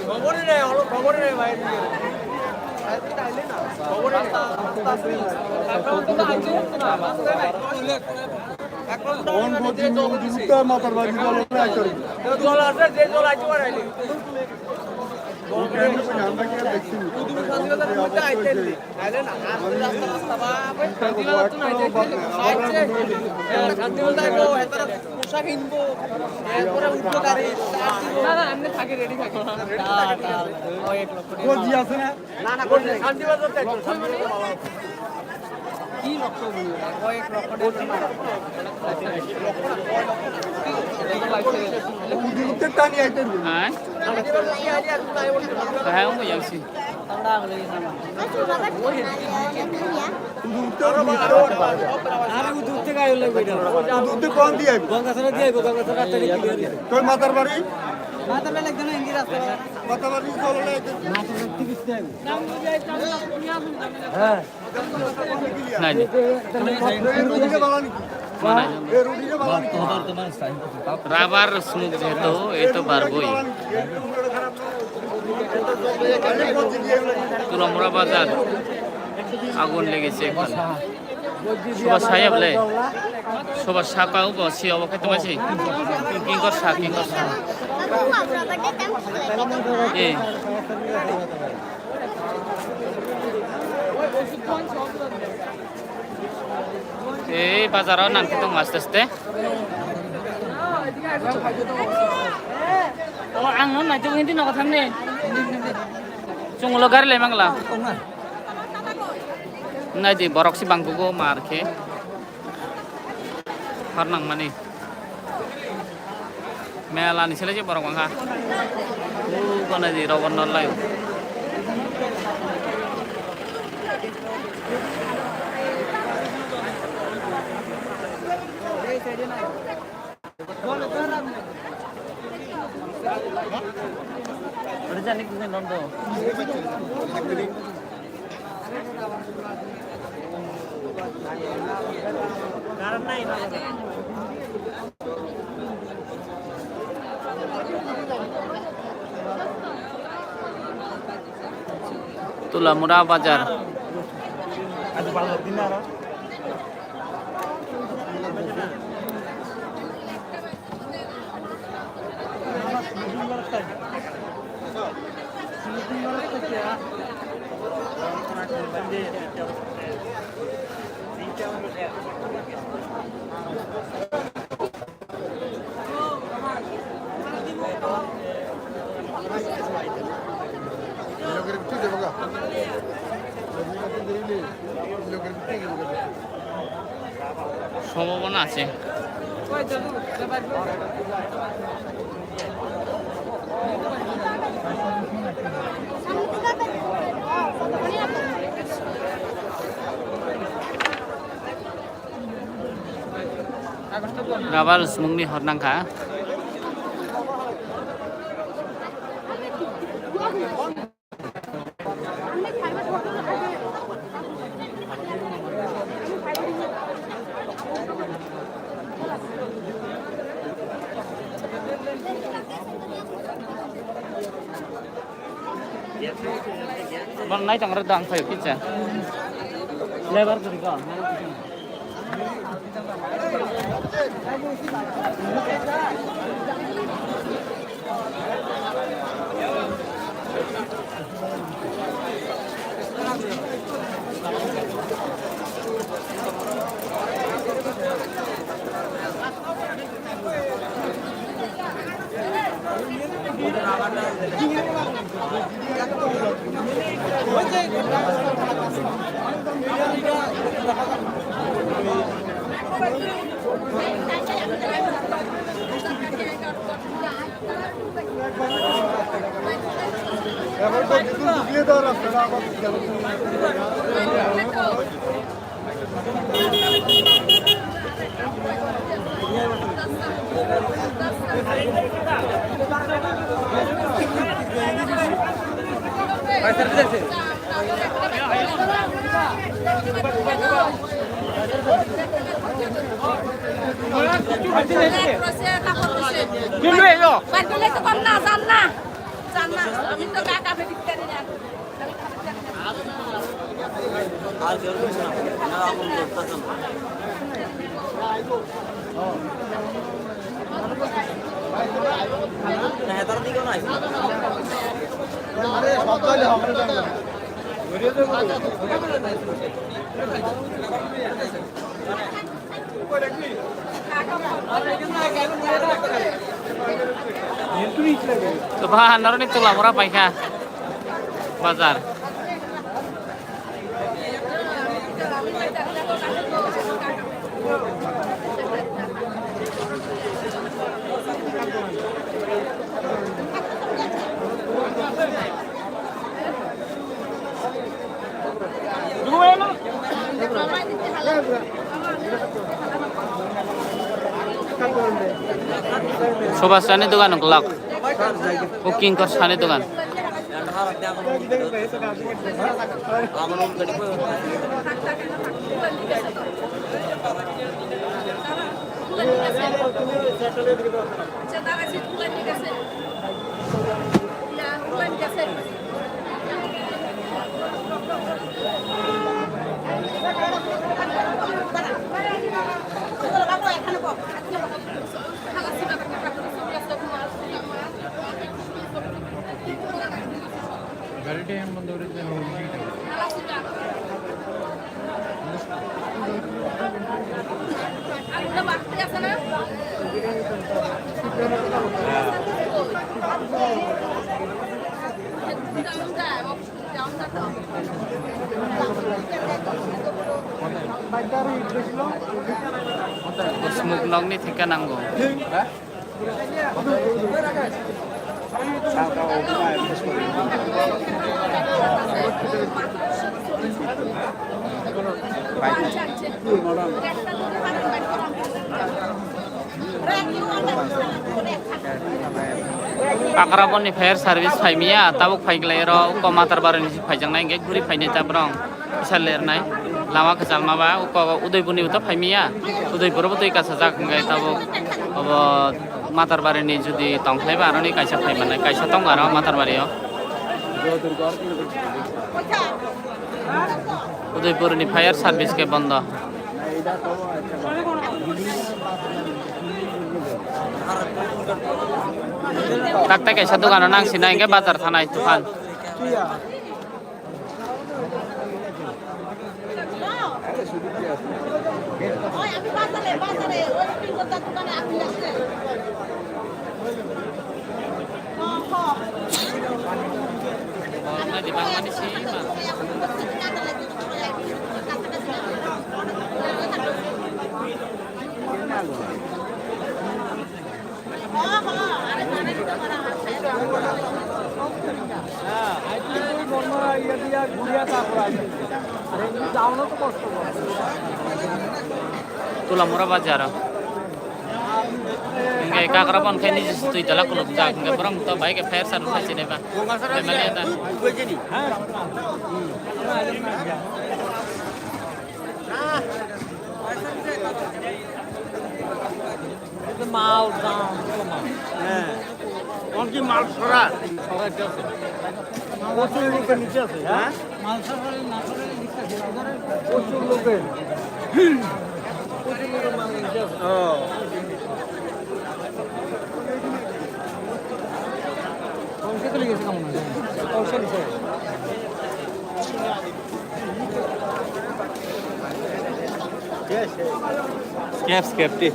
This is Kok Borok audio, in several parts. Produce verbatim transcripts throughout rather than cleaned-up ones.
খবরে নেই, হলো খবরে নেই ভাই। খবরে নেই। কোন বলছি, উদ্যোক্তা মাতার বাড়ি দল আছে, আইতে পারবি। দল আছে, যে দল আইতে পারে। ওকে, আমি কই, আমরা কি আর দেখছি? আইলে না, আস্তে আস্তে রাস্তা বা শান্তি বাজার তো নাই, দেখছি। আইছে। হ্যাঁ, শান্তি বাজার আইবো, এতারা পোশাক কিনবো, এরপরে উঠবো গাড়ি, start দিবো। না, না, এমনি থাকি, ready থাকি। ও, এক লক্ষ টাকা। ও জি আছে না? না, না, কোন শান্তি বাজার তাই তো, শান্তি বাজার ভালো। কি লক্ষ বলি? ও এক লক্ষ টাকা। উঠতে টানি আইতে পারবি। হ্যাঁ? হ্যাঁ, আমি যাচ্ছি। আরে ও দূর থেকে আইলে বেটা। ও দূর থেকে কোন দিয়ে আইবো? গঙ্গাছড়া দিয়ে আইবো, গঙ্গাছড়া রাস্তা দিয়ে clear হইছে। তোর মাতার বাড়ি? মাতার বাড়ি একদম এঙ্গি রাস্তা। মাতার বাড়ি চলো না একদম। মাতার বাড়ি থেকে দিয়ে আইবো। হ্যাঁ। নাই, নাই। এই রুটিটা বানানি। Rubber smoke যেহেতু, এই তো পারবই। তুলামুড়া বাজার আগুন লেগেছে এখানে। সবার সাহেব লে, সবার সাকা উপ সি অবকে তোমার সেই কিঙ্কর সা, কিঙ্কর সা। এ। Ei bazaro nang khe tong aste aste. O ang no nai tong hindi nogo thamni. Chungulo gari lai mangla. Nai di borok si bang bugo mar khe. Har nang mani. Mela ni sele je borok wngkha. U gana di rubber nol lai. Ada jani kini nondo. Tulamura bazar. সম্ভাবনা আছে। Rubber sumungni hor nangkha. Bon nai tong ro dang phai pizza. Lebar kuri ko. Tuba noroni tula mora paikha bazar. Subhas sani dogan uklok. Cooking kor sani dogan. Smok nokni theke nango. Kakraboni fire service phaimia, tabuk phaiglai ro, uko Matarbari ni phaijaknai, hingke guri phainai ta borong. Kisa lernai lama kwchalma ba uko Udaipurni bo to phaimiya, Udaipur bo twi kasajak hwnkhe tabuk obo Matarbari ni jodi tongkhlai ba aroni kaisa phaimanai kaisa tongo aro Matarbari o. Udaipur ni fire service khe bondo. Taktai kaisa dogano nang sinai hwnkhe bazar thanai Tufan. Tulamura bazar. Hingke kakrabon khe niji twi tala kuluk jak hingke borok to bai khe fire service khai chini ba. Family ta. Mal dam, mal. হ্যাঁ। কোন কি মাল সরা? সরা এটা আছে। প্রচুর লোকের নিচে আছে, হ্যাঁ? হ্যাঁ? মাল সরা না সরা নিচে আছে। প্রচুর লোকের। প্রচুর লোকের মাল নিচে আছে। ও। ধ্বংস চলে গেছে কেমন হয়? ধ্বংস নিচে। Skep, skep, ti.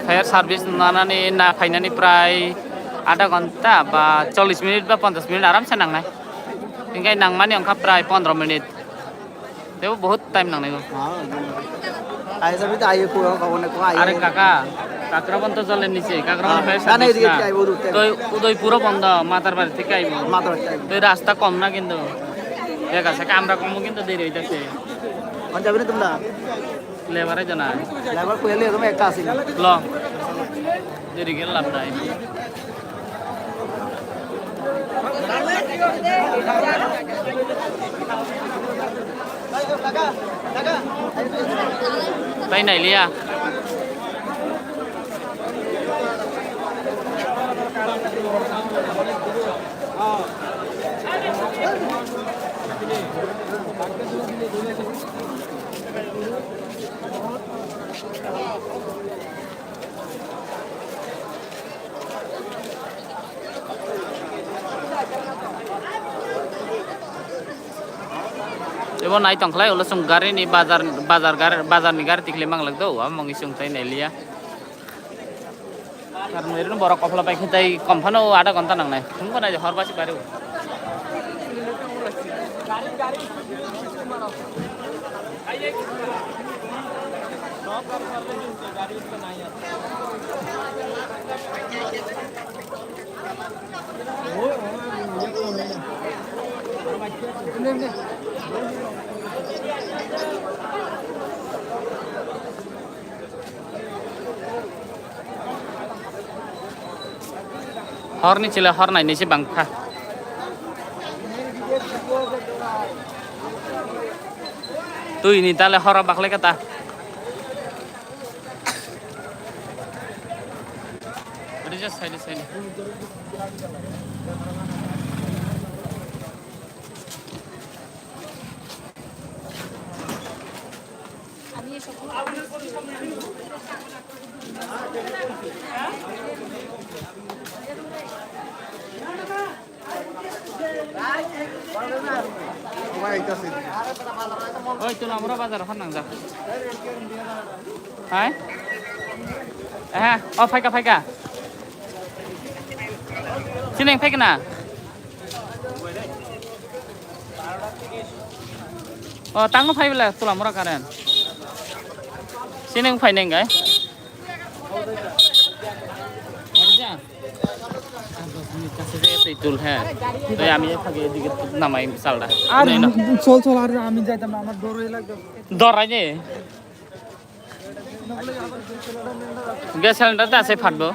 Fire service nanani na phainani prai adha ghonta ba chollish minute ba ponchash minute aramse nangnai. Hinkhe nangmani wngkha prai pondro minute. Tebo bahut time nangnai bo. Ayo sabi to ayo kuwa kawan ko ayo. Are kaka, Kakrabondo jole niche, Kakrabondo fire service na. Toi Udaipuro bondo, Matarbari theke aibo. Matarbari theke aibo. Toi rasta kom na kintu. Bega saka amra komo kintu deri hoitase. Kon jabi na tumda? Lebar ai jana. Lebar kuya le ekta ase. Lo. Deri gel lab nai. Tai nai liya. Ebo nai tongkhlai ulo chwng gari ni bazar, bazar gari, bazar ni gari tikhlai manglak do, amo wngwi chwng tai nai liya. Karon erino borok kophla pai khe tai kom phano adha ghonta nangnai. Thung bo nai hor basi bari. Horni chile hor naini se bangkha. Twi ni dale horo baklai kata. Rijak saidi saidi. Oi, Tulamura bazar hor nangjak. Hai? Aha, oh, phaika, phaika. Sini phaikna. Oh, tangno phai bela Tulamura karen. Sini phai neng gai. Twi tul he. Twi ami phage edige namai salda. আর চল চল, আর আমি যাইতাম না, আমার ডর হয়ে লাগবে। Dorai de. Gas cylinder ta se phatbo.